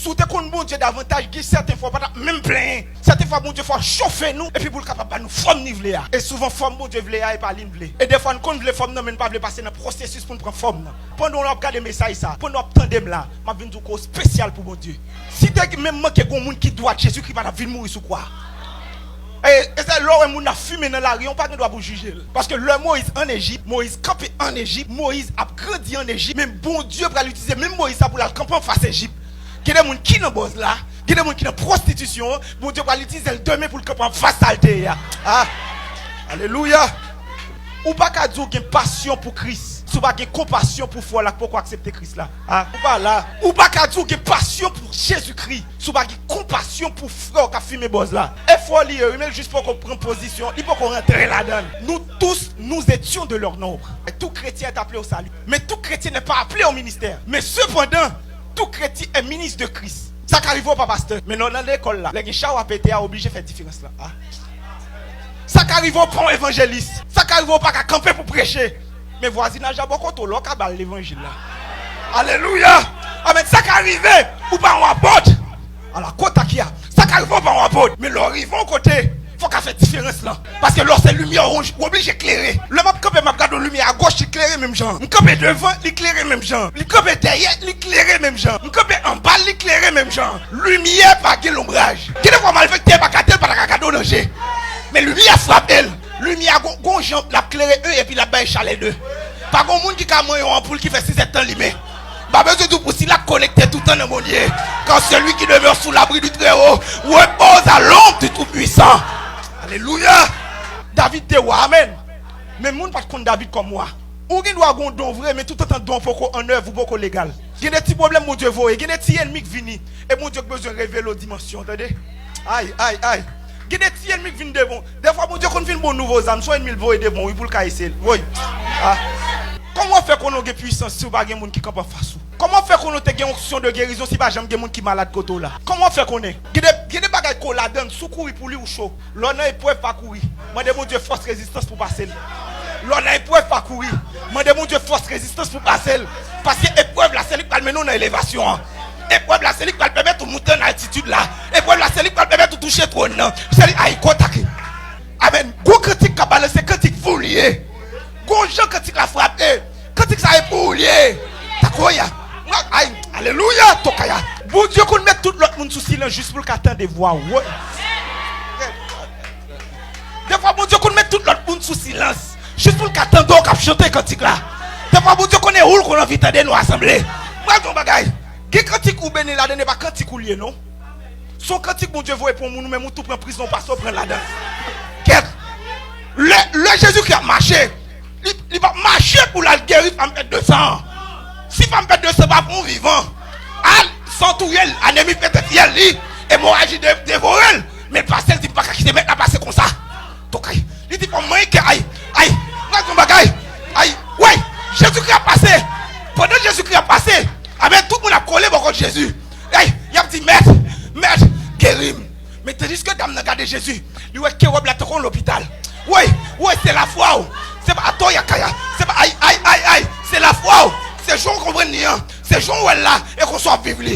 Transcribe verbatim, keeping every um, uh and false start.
Ou te konn Bondye davantaj, gen sèten fwa w pa t ap menm plenyen. Sèten fwa Bondye fè w chofe nou, epi pou l kapab ba nou fòm li vle a. E souvan fòm Bondye vle a, e pa li n vle. E defwa n konn vle fòm nan, men n pa vle pase nan pwosesis pou n pran fòm nan. Pandan w ap gade mesaj sa, pandan w ap tande m la, m ap vin di w ke w espesyal pou Bondye. Si te menm manke gen yon moun ki dwat, Jezikri pa t ap vin mouri sou kwa. E, e se lè w wè moun ap fimen nan lari a, w pa gen dwa pou w jije l. Paske lè Moyiz ann Ejip, Moyiz kanpe ann Ejip, Moyiz ap grandi ann Ejip, men Bondye pral itilize menm Moyiz sa pou l al kanpe anfas Ejip. Gen de moun ki nan bòz la, gen de moun ki nan pwostitisyon an, Bondye pral itilize l demen pou l kanpe anfas sa l te ye a. Ah! Alelouya! Ou pa ka di w gen pasyon pou Kris si w pa gen konpasyon pou frè w la k poko aksepte Kris la. Ah, ou pa la. Ou pa ka di w gen pasyon pou Jezikri si w pa gen konpasyon pou frè w k ap fimen bòz la. E frè w li ye, wi, men l jis poko pran pozisyon, li poko rantre ladan l. Nous tous, nous étions de leur nombre. Et tout chrétien est appelé au salut. Mais tout chrétien n'est pas appelé au ministère. Mais cependant, tout chrétien est ministre de Christ. Sa ka rive w pa pastè, men lè w nan lekòl la, lè gen cha w ap pete a, w oblije fè diferans lan. Ah. Sa ka rive w pa yon evanjelis. Sa ka rive w pa ka kanpe pou preche. Men vwazinaj la bò kote w, lè w ka ba l levanjil la. Alelouya! Amèn. Sa ka rive ou pa yon apot. Ala kota ki a. Sa ka rive ou pa yon apot. Men lè w rive yon kote, fò w ka fè diferans lan. Paske lè w se limyè, w, w oblije klere. Lè m ap kanpe, m ap gade yon limyè agoch, li klere menm jan. M kanpe devan, li klere menm jan. Li kanpe dèyè, li klere menm jan. M kanpe anba, li klere menm jan. Limyè pa gen lonbraj. Gen de fwa malfektè pa gade l, pa ta ka gade w nan je. Men limyè frape l. Limyè a gon, gon jan l ap klere en epi l ap bay chalè de. Pa gon moun ki ka manyen yon anpoul ki fè sis èdtan limen. M pa bezwen di w pou sila k konekte toutan nan Bondye. Car celui qui demeure sous l'abri du Très-Haut repose à l'ombre du Tout-Puissant. Alelouya! David te wa, amèn. Men moun pa t konn David kòm wa. Ou gen dwa gen yon don vre, men toutotan don an poko an èv, ou poko legal. Gen de ti pwoblèm Bondye voye, gen de ti ènmi k vini, e Bondye k bezwen revele w dimansyon, tande? Ay, ay, ay. Gen de ti ènmi k vin devan w. Defwa Bondye konn vin ba w nouvo zam, se yon ènmi l voye devan w, wi, pou l ka eseye l. Woy. Ah. Kòman w fè konnen w gen pwisans si w pa gen moun ki kanpe anfas ou? Kòman w fè konnen w te gen onksyon de gerizon si pa janm gen moun ki malad kote w la? Kòman w fè konnen? Gen de, gen de bagay ke w ladan l, si w kouri pou li, ou cho. Lè w nan eprèv, pa kouri. Mande Bondye fòs rezistans pou pase l. Lè w nan eprèv, pa kouri. Mande Bondye fòs rezistans pou pase l. Paske eprèv la, se li k pral mennen w nan elevasyon an. Eprèv la, se li k pral pèmèt ou moute nan altitid la. Eprèv la, se li k pral pèmèt ou touche twòn nan. Se li, ay, kotake. Amèn. Gwo kantik k ap balanse, kantik fou li ye. Gwo jan kantik la frape. Kantik sa e pou ou li ye. Takoya. Ay, alelouya, tokaya. Bondye konn met tout lòt moun sou silans jis pou l ka tande vwa w. Woy. Defwa Bondye konn met tout lòt moun sou silans jis pou l ka tande w k ap chante kantik la. Defwa Bondye konnen ou l konn anvi tande nou asanble. Mwen di yon bagay. Gen kantik ou beni ladan, e pa kantik ou li ye, non. Se yon kantik Bondye voye pou yon moun, ou menm ou tou pran prizon, pase w pran ladan. Kèt. Lè, lè Jezikri ap mache, li, li p ap mache pou l al geri fanm pèt de san an. Si fanm pèt de san pa pou yon vivan, al, san touye l, anemi pete fyèl li, emoraji de, devore l. Men l pase, l di, "M pa ka kite mèt la pase konsa." Tokay. Li di, "Fò m manyen kè, ay, ay, m pral di yon bagay, ay, woy, Jezikri ap pase." Pandan Jezikri ap pase, amèn, tout moun ap kole bò kot Jezi. Ey, y ap di, "Mèt, mèt, geri m." Men tandiske dam nan gade Jezi, li wè ke wòb la tankou yon lopital. Woy, woy, se lafwa w. Se pa atò yakaya. Se pa ay, ay, ay, ay. Se lafwa w. Se jan w konprann li an. Se jan w wè l la. E konsa w ap viv li.